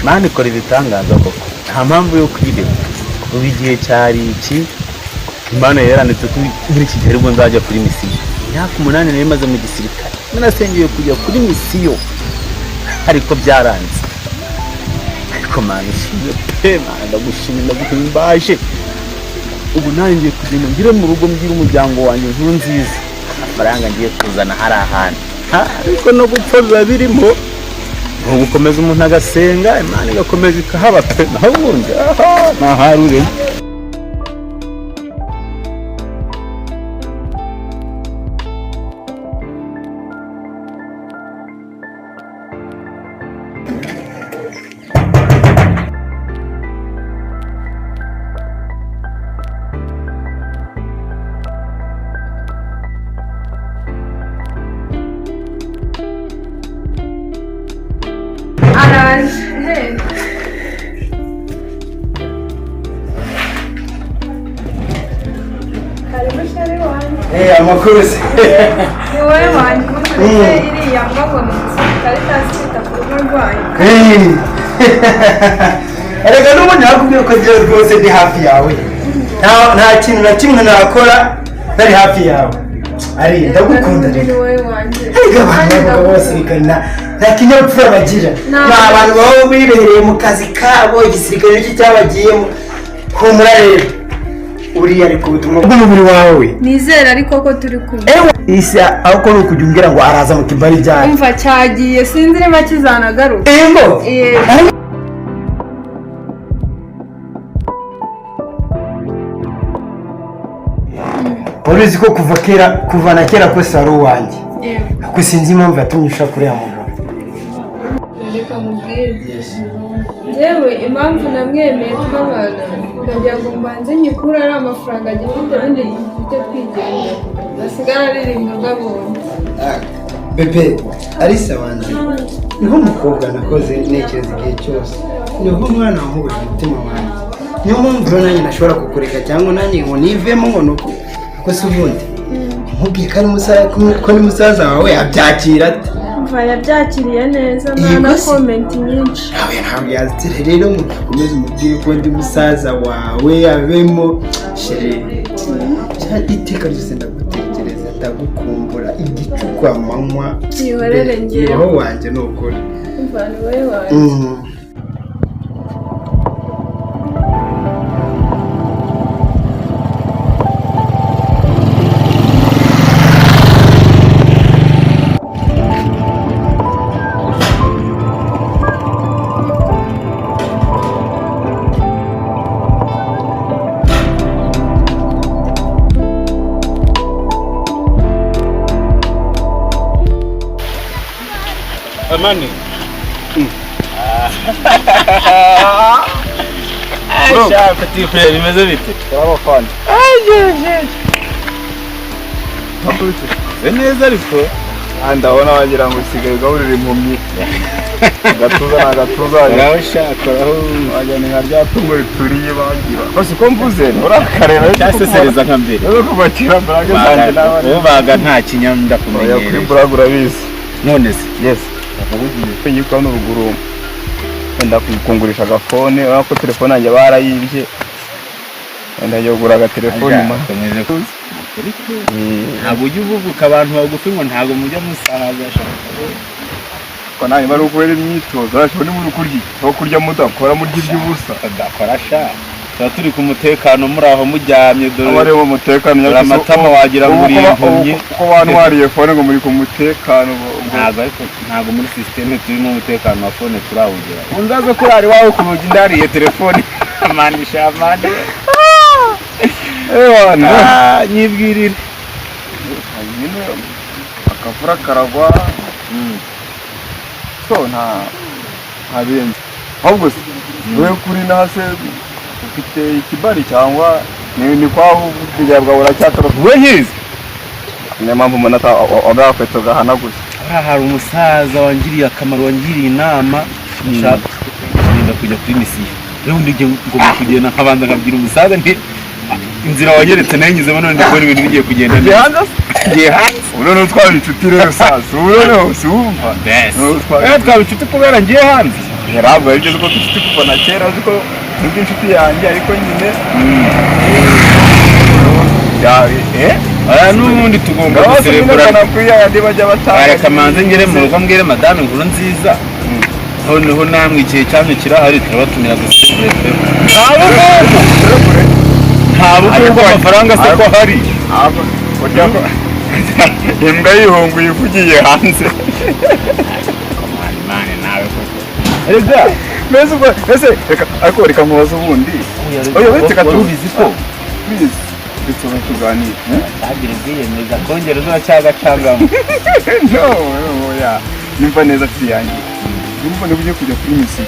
Imana ikora ibitangaza koko, nta mpamvu yo kwiheba. Ubu igihe cyari iki, Imana yaranditse ko muri iki gihe aribwo nzajya kuri misiyo. Imyaka 8 nari maze mu gisirikare, narasengeye kujya kuri misiyo ariko byaranze. Ariko Mana ishimwe pe, Mana ndagushimye, ndaguhimbaje. Ubu nanjye ngiye kugenda ngire mu rugo mbwire umuryango wanjye inkuru nziza, amafaranga ngiye kuzana hari ahantu. Ariko no gupfa biba birimo, ni ugukomeza umuntu agasenga, Imana igakomeza ikahaba pe. Naho ubundi aha ntaharure. Araje he? Karibu chéri wanjye. Amakuru se? Ni wowe wanjye umunsi iriya mbwa ngo ni umusirikare itazi kwita ku rugo rwayo. Erega n'ubundi nakubwiye ko njyewe rwose ndi hafi yawe, nta kintu na kimwe nakora ntari hafi yawe. Ari ndagukunda Ni reka. wowe wanjye. Erega abantu bavuga b'abasirikare nta kinyabupfura bagira. Nta. Ni abantu baba bibereye mu kazi kabo, igisirikare nicyo cyabagiyemo. Humura rero, uriya ari ku butumwa bw'umubiri wawe. Nizere ariko ko turi kumwe. Ewe isa aho ko ni ukujya umbwira ngo araza mu kibari ryawe. Umva cyagiye, sinzi niba kizanagaruka. Ingo. Yego. Wari uzi ko kuva kera, kuva na kera kose wari uwanjye. Yego. Ariko sinzi impamvu yatumye ushaka uriya mugabo. Reka mubwire. Yewe, impamvu namwemeye twabana, ndagira ngo mbanze nyikure ari amafaranga agifite, ubundi dufite twigendera, asigara aririmba agabonye. Bebe Alisa wanjye, niho umukobwa nakoze ntekereza igihe cyose, niho umwana wamuhuje umutima wanjye. Niyo mpamvu rero nanjye nashobora kukureka cyangwa nanjye ngo nivemo ngo nuko ko se ubundi nkubwiye ko ari musaza, ko ni musaza wawe, abyakira ate? Umva yabyakiriye neza, nta Yego na se. komenti nyinshi. Nawe ntabwo yazitira rero, mukomeze umubwire ko ndi musaza wawe abemo chérie. Iteka ryose ndagutekereza, ndagukumbura igicuku amanywa. Yihorere njyewe. Roho wanjye ni ukuri. Umva ni wowe wanjye. Amani. Sha petit frère, bimeze bite? Turabafana. Se neza ariko. Ndabona wagira ngo usigaye ugaburira impumyi. Agatuza ni agatuza. Uraho shaka, uraho. Wagira ni nka rya tungo rituriye bagira. Bose uko mvuze nturakareba. Cyasesereza nka mbere. Rero kuva kera mbaraga zanjye n'abandi. Ubaga nta kinyamda Oya kuri kumenyereye. mbaraga urabizi. None se Yes. Yitwa n'uruguru. Wenda kungurisha agafone, urabona ko telefone yanjye barayibye. Wenda ngiye kugura agatelefone ma. Komeje kuza. Ntabwo ujya uvuguka abantu bagufi ngo ntabwo mujya musahaza sha. Ko nanjye bari ukubera imyitozo, urashobora niba uri kurya iki? Aho kurya mudakora murya iby'ubusa. Tudakora sha. Tuba turi ku mutekano muri aho muryamye dore. Aba ari mu mutekano. Dore amatama wagira ngo uri impumyi. Uko bantwariye fone ngo muri ku mutekano. Ntabwo ariko ntabwo muri sisiteme turimo umutekano wa fone turawugera. Unzaze kurara iwawe ku rugi ndariye telefone. Amani sha amani. Ewana. Nyibwirire. Nyine akavura karagwa. So nta birenze. Ahubwo se wowe kuri nase ufite ikibari cyangwa ni kwa kugira bwawe uracyatoroka? We nkizi. Niyo mpamvu umuntu agakweto gahanaguye. Hariya hari umusaza wangiriye akamaro, wangiriye inama, nshaka kugenda kujya kuri misiyo. Rero ndi ngomba kugenda nkabanza nkabwira umusaza nti inzira wanyeretse nayo nyuzemo, none ndi kubona ibintu bigiye kugenda Ngiye neza. hanze se? Ngiye hanze. Ubu noneho twaba inshuti rero sasa, ubu noneho si wumva. Best. Noneho twaba Twaba inshuti kubera ngiye hanze. Ntabwo aribyo, ko dufite kuva na kera, uzi ko nubwo inshuti yanjye, ariko nyine eh. Aya n'ubundi tugomba Ngaho guserebura. kuri yandi bajya batanga. Reka manze ngere mu rugo mbwire madame inkuru nziza, noneho namwe igihe cyanyu kirahari, turabatumira guserebura pe. Nta bukungu, nta bukungu, amafaranga se ko ahari? Burya ko imbwa yihunguye ivugiye hanze. Mani nawe koko, erega. Mbese ubwo, mbese reka, ariko reka nkubaze ubundi. Oya, uretse gato. Wari ubizi ko Please, ndetse ubu tuganire. Cyagira ubwiyemeza kongera uzacyagacangamo. No, no, ya nimva neza nshuti yanjye, nimba niba ugiye kujya kuri misiyo,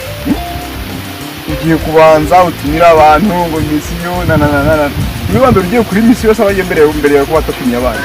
ugiye kubanza utumira abantu ngo misiyo na na na na na, niba mbere ugiye kuri misiyo, saba mbere mbere yawe ko watatumye abandi.